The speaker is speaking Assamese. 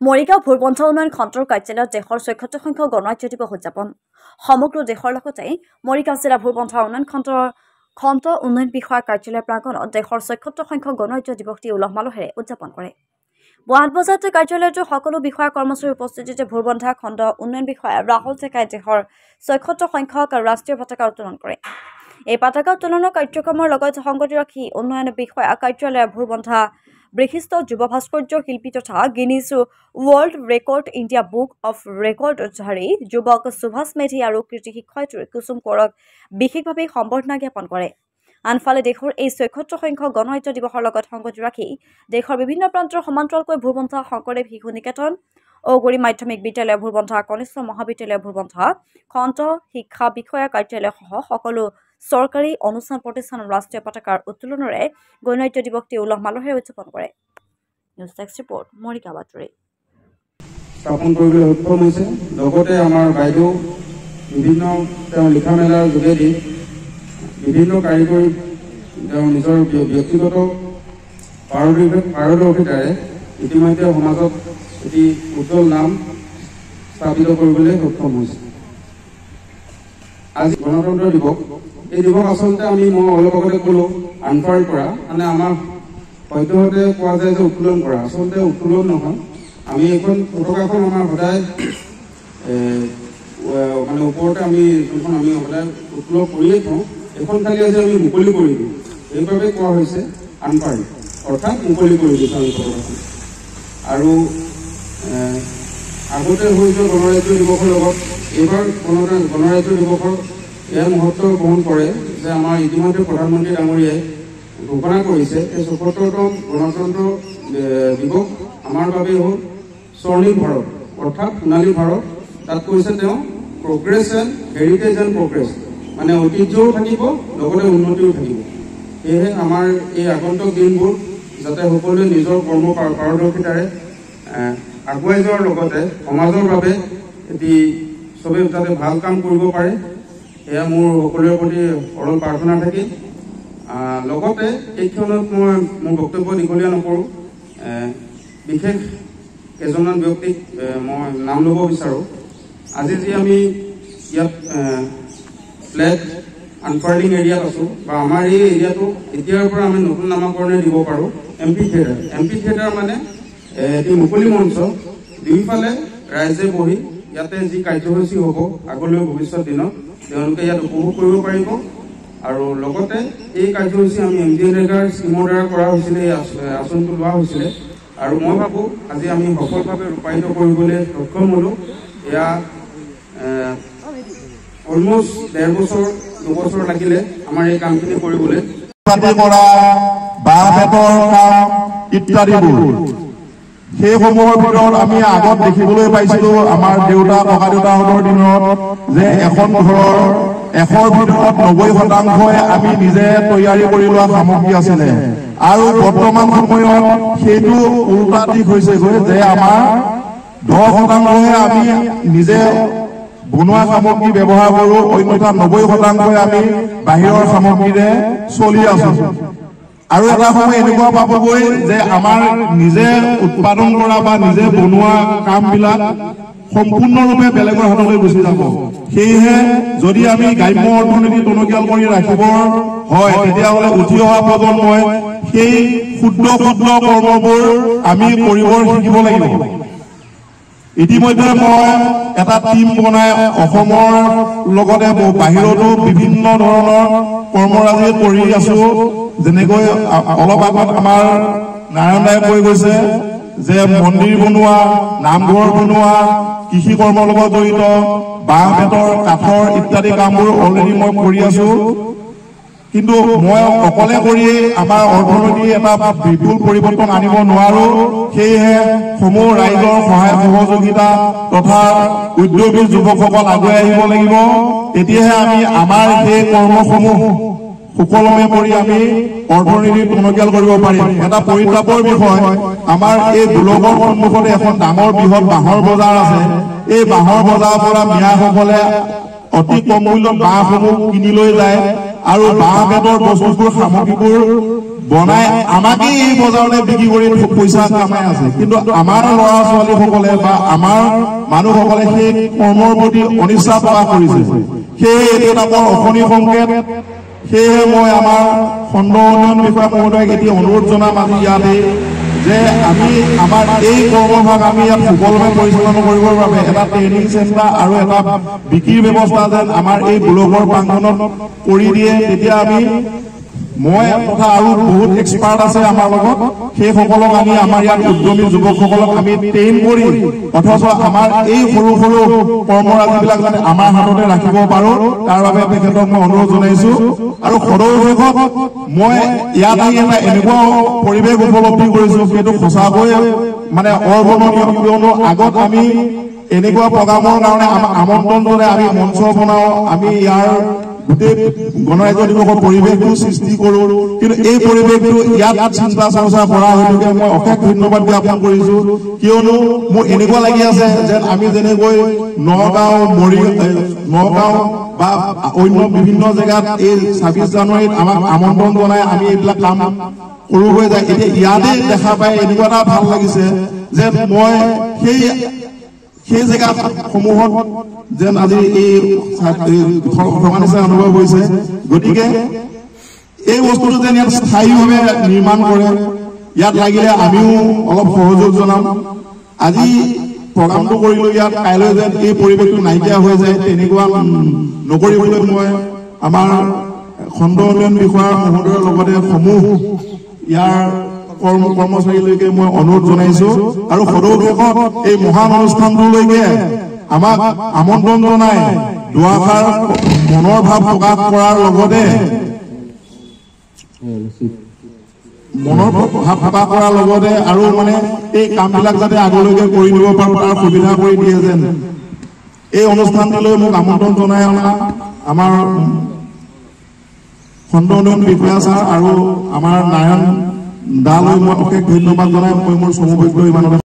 মৰিগাঁও ভূৰবন্ধা উন্নয়ন খণ্ডৰ কাৰ্যালয়ত দেশৰ ৭৬ সংখ্যক গণৰাজ্য দিৱস উদযাপন। সমগ্ৰ দেশৰ লগতে মৰিগাঁও জিলা ভূৰবন্ধা উন্নয়ন খণ্ডৰ খণ্ড উন্নয়ন বিষয়া কাৰ্যালয়ৰ প্ৰাংগণত দেশৰ ৭৬ সংখ্যক গণৰাজ্য দিৱসটি উলহ মালহেৰে উদযাপন কৰে। ৮ বজাত কাৰ্যালয়টোৰ সকলো বিষয়া কৰ্মচাৰীৰ উপস্থিতিতে ভূৰবন্ধা খণ্ড উন্নয়ন বিষয়া ৰাহুল ডেকাই দেশৰ ৭৬ সংখ্যক ৰাষ্ট্ৰীয় পতাকা উত্তোলন কৰে। এই পতাকা উত্তোলনৰ কাৰ্যক্ৰমৰ লগত সংগতি ৰাখি উন্নয়ন বিষয়া কাৰ্যালয়ৰ ভূৰবন্ধা বিশিষ্ট যুৱ ভাস্কৰ্য শিল্পী তথা Guinness world record India book of ৰেকৰ্ডধাৰী যুৱক সুভাষ মেধি আৰু কৃতি শিক্ষয়িত্ৰী কুসুম কোঁৱৰক বিশেষভাৱে সম্বৰ্ধনা জ্ঞাপন কৰে। আনফালে দেশৰ এই ৭৬ সংখ্যক গণৰাজ্য দিৱসৰ লগত সংগতি ৰাখি দেশৰ বিভিন্ন প্ৰান্তৰ সমান্তৰালকৈ ভূৰবন্ধা শংকৰদেৱ শিশু নিকেতন, ঔগুৰি মাধ্যমিক বিদ্যালয়, ভূৰবন্ধা কনিষ্ঠ মহাবিদ্যালয়, ভূৰবন্ধা খণ্ড শিক্ষা বিষয়া কাৰ্যালয়সহ সকলো চৰকাৰী অনুষ্ঠান প্ৰতিষ্ঠানৰ ৰাষ্ট্ৰীয় পতাকাৰ উত্তোলনেৰে গণৰাজ্য দিৱসটি উলহ মালহেৰে উদযাপন কৰে। নিউজ ডেস্ক ৰিপৰ্ট, মৰিগাঁও বাতৰি। স্থাপন কৰিবলৈ সক্ষম হৈছে। লগতে আমাৰ বাইদেউ বিভিন্ন তেওঁ লিখা মেলাৰ যোগেদি বিভিন্ন কাৰিকৰী তেওঁ নিজৰ ব্যক্তিগত পাৰদৰ্শিতাৰে ইতিমধ্যে সমাজত এটি উজ্জ্বল নাম স্থাপিত কৰিবলৈ সক্ষম হৈছে। আজি গণতন্ত্ৰ দিৱস, এই দিৱস আচলতে আমি মই অলপ আগতে ক'লোঁ আনফাৰ্ল কৰা, মানে আমাৰ সদ্যহতে কোৱা যায় যে উত্তোলন কৰা, আচলতে উত্তোলন নহয়। আমি এইখন পতাকাখন আমাৰ সদায় মানে ওপৰতে আমি যোনখন আমি সদায় উত্তোলন কৰিয়ে থওঁ, এইখন খালি আজি আমি মুকলি কৰি দিওঁ, সেইবাবে কোৱা হৈছে আনফাৰ্ল, অৰ্থাৎ মুকলি কৰি দিছোঁ আমি পতাকাখন। আৰু আগতে হৈ যোৱা গণৰাজ্য দিৱসৰ লগত এইবাৰ গণৰাজ্য দিৱসৰ ইয়াৰ মহত্ব বহন কৰে যে আমাৰ ইতিমধ্যে প্ৰধানমন্ত্ৰী ডাঙৰীয়াই ঘোষণা কৰিছে এই ৭৪তম গণতন্ত্ৰ দিৱস আমাৰ বাবে হ'ল স্বৰ্ণিম ভাৰত, অৰ্থাৎ সোণালী ভাৰত। তাত কৈছে তেওঁ progress and heritage and progress, মানে ঐতিহ্যও থাকিব লগতে উন্নতিও থাকিব। সেয়েহে আমাৰ এই আগন্তুক দিনবোৰ যাতে সকলোৱে নিজৰ কৰ্ম পাৰদৰ্শিতাৰে আগুৱাই যোৱাৰ লগতে সমাজৰ বাবে এটি চবেই যাতে ভাল কাম কৰিব পাৰে, এয়া মোৰ সকলোৰে প্ৰতি সৰল প্ৰাৰ্থনা থাকিল। লগতে এই ক্ষণত মই মোৰ বক্তব্য দীঘলীয়া নকৰোঁ, বিশেষ কেইজনমান ব্যক্তিক মই নাম ল'ব বিচাৰোঁ। আজি যি আমি ইয়াত ফ্লেগ আনফাৰ্লিং এৰিয়াত আছোঁ, বা আমাৰ এই এৰিয়াটো এতিয়াৰ পৰা আমি নতুন নামাকৰণে দিব পাৰোঁ এম্পি থিয়েটাৰ। এম্পি থিয়েটাৰ মানে এটি মুকলি মঞ্চ, দুয়োফালে ৰাইজে বহি ইয়াতে যি কাৰ্যসূচী হ'ব আগলৈ ভৱিষ্যত দিনত তেওঁলোকে ইয়াত উপভোগ কৰিব পাৰিব। আৰু লগতে এই কাৰ্যসূচী আমি এম জি এনৰেগাৰ স্কীমৰ দ্বাৰা কৰা হৈছিলে, এই আঁচনিটো লোৱা হৈছিলে আৰু মই ভাবোঁ আজি আমি সফলভাৱে ৰূপায়িত কৰিবলৈ সক্ষম হ'লোঁ। এয়া অলমষ্ট ১.৫ বছৰ ২ বছৰ লাগিলে আমাৰ এই কামখিনি কৰিবলৈ। কৰা বাঁহ বেতৰ কাম ইত্যাদিবোৰ, সেইসমূহৰ ভিতৰত আমি আগত দেখিবলৈ পাইছিলো আমাৰ দেউতা ককা দেউতাহঁতৰ দিনত যে এখন ঘৰৰ ১০০ৰ ভিতৰত ৯০%ই আমি নিজে তৈয়াৰী কৰি লোৱা সামগ্ৰী আছিলে। আৰু বৰ্তমান সময়ত সেইটো উল্টা দিশ হৈছেগৈ যে আমাৰ ১০%হে আমি নিজে বনোৱা সামগ্ৰী ব্যৱহাৰ কৰো, অন্যথা ৯০%ই আমি বাহিৰৰ সামগ্ৰীৰে চলি আছো। আৰু এটা সময় এনেকুৱা পাবগৈ যে আমাৰ নিজে উৎপাদন কৰা বা নিজে বনোৱা কামবিলাক সম্পূৰ্ণৰূপে বেলেগৰ হাতলৈ গুচি যাব। সেয়েহে যদি আমি গ্ৰাম্য অৰ্থনীতি টনকিয়াল কৰি ৰাখিব হয়, তেতিয়াহ'লে উঠি অহা প্ৰজন্মই সেই ক্ষুদ্ৰ ক্ষুদ্ৰ কৰ্মবোৰ আমি কৰিব শিকিব লাগিব। ইতিমধ্যে মই এটা টীম বনাই অসমৰ লগতে বাহিৰতো বিভিন্ন ধৰণৰ কৰ্মৰাজি কৰি আছো। যেনেকৈ অলপ আগত আমাৰ নাৰায়ণ দাই কৈ গৈছে যে মন্দিৰ বনোৱা, নামঘৰ বনোৱা, কৃষি কৰ্মৰ লগত জড়িত, বাঁহ বেতৰ কাঠৰ ইত্যাদি কামবোৰ অলৰেডি মই কৰি আছো। কিন্তু মই অকলে কৰিয়েই আমাৰ অৰ্থনীতি এটা বিপুল পৰিৱৰ্তন আনিব নোৱাৰো। সেয়েহে সমূহ ৰাইজৰ সহায় সহযোগিতা তথা উদ্যোগী যুৱকসকল আগুৱাই আহিব লাগিব। তেতিয়াহে আমি আমাৰ সেই কৰ্মসমূহ সুকলমে কৰি আমি অৰ্থনীতি টনকিয়াল কৰিব পাৰিম। এটা পৰিতাপৰ বিষয়, আমাৰ এই গোলকৰ সন্মুখতে এখন ডাঙৰ বৃহৎ বাঁহৰ বজাৰ আছে। এই বাঁহৰ বজাৰৰ পৰা মিয়াসকলে অতি কম মূল্যত বাঁহসমূহ কিনি লৈ যায় আৰু বাঁহ বেতৰ বস্তুবোৰ সামগ্ৰীবোৰ বনাই আমাকেই এই বজাৰলৈ বিক্ৰী কৰি পইচা কামাই আছে। কিন্তু আমাৰ ল'ৰা ছোৱালীসকলে বা আমাৰ মানুহসকলে সেই কৰ্মৰ প্ৰতি অনিচ্ছা প্ৰকাশ কৰিছে। সেয়ে এইটো এটা বৰ অশনি সংকেত। সেয়েহে মই আমাৰ খণ্ড উন্নয়ন বিষয়া মহোদয়ক এটি অনুৰোধ জনাম আজি ইয়াতে যে আমি আমাৰ এই কৰ্মভাগ আমি ইয়াত সুকলমে পৰিচালনা কৰিবৰ বাবে এটা ট্ৰেইনিং চেণ্টাৰ আৰু এটা বিক্ৰীৰ ব্যৱস্থা যেন আমাৰ এই ব্লকৰ প্ৰাংগণত কৰি দিয়ে। তেতিয়া আমি মই তথা আৰু বহুত এক্সপাৰ্ট আছে আমাৰ লগত, সেইসকলক আমি আমাৰ ইয়াত উদ্যমী যুৱকসকলক আমি ট্ৰেইন কৰি অথচ আমাৰ এই সৰু সৰু কৰ্মৰাজিবিলাক যাতে আমাৰ হাততে ৰাখিব পাৰোঁ তাৰ বাবে তেখেতক মই অনুৰোধ জনাইছো। আৰু সদৌ শেষত মই ইয়াত আহি এটা এনেকুৱা পৰিৱেশ উপলব্ধি কৰিছো, সেইটো সঁচাকৈয়ে মানে অবৰ্ণনীয়। কিয়নো আগত আমি এনেকুৱা প্ৰগ্ৰামৰ কাৰণে আমাক আমন্ত্ৰণ জনাই আমি মঞ্চ বনাওঁ, আমি ইয়াৰ গোটেই গণৰাজ্য দিৱসৰ পৰিৱেশটো সৃষ্টি কৰো, কিন্তু এই পৰিৱেশটো ইয়াত চিন্তা চৰ্চা কৰা হেতুকে মই অশেষ ধন্যবাদ জ্ঞাপন কৰিছো। কিয়নো মোৰ এনেকুৱা লাগি আছে যেন আমি যেনেকৈ নগাঁও নগাঁও বা অন্য বিভিন্ন জেগাত এই 26 জানুৱাৰীত আমাক আমন্ত্ৰণ জনাই আমি এইবিলাক কাম কৰোঁ হৈ যায়, এতিয়া ইয়াতে দেখা পাই এনেকুৱা এটা ভাল লাগিছে যে মই সেই জেগা সমূহত যেন আজি এই থকা নিচিনা অনুভৱ হৈছে। গতিকে এই বস্তুটো যেন ইয়াত স্থায়ীভাৱে নিৰ্মাণ কৰে, ইয়াত লাগিলে আমিও অলপ সহযোগ জনাম। আজি প্ৰগ্ৰামটো কৰিলো ইয়াত, কাইলৈ যেন এই পৰিৱেশটো নাইকিয়া হৈ যায় তেনেকুৱা নকৰিবলৈ মই আমাৰ খণ্ড উন্নয়ন বিষয়া মহোদয়ৰ লগতে সমূহ ইয়াৰ কৰ্মচাৰীলৈকে মই অনুৰোধ জনাইছো। আৰু সদৌ শেষত এই মহান অনুষ্ঠানটোলৈকে আমাক আমন্ত্ৰণ জনাই দুআষাৰ মনৰ ভাৱ প্ৰকাশ কৰাৰ লগতে আৰু মানে এই কামবিলাক যাতে আগলৈকে কৰি নিব পাৰো তাৰ সুবিধা কৰি দিয়ে যেন এই অনুষ্ঠানটোলৈ মোক আমন্ত্ৰণ জনাই অনা আমাৰ খণ্ড উন্নয়ন বিষয়া ছাৰ আৰু আমাৰ নাৰায়ণ দালৈ মই অশেষ ধন্যবাদ জনাই মই মোৰ চমু বক্তব্য ইমানতে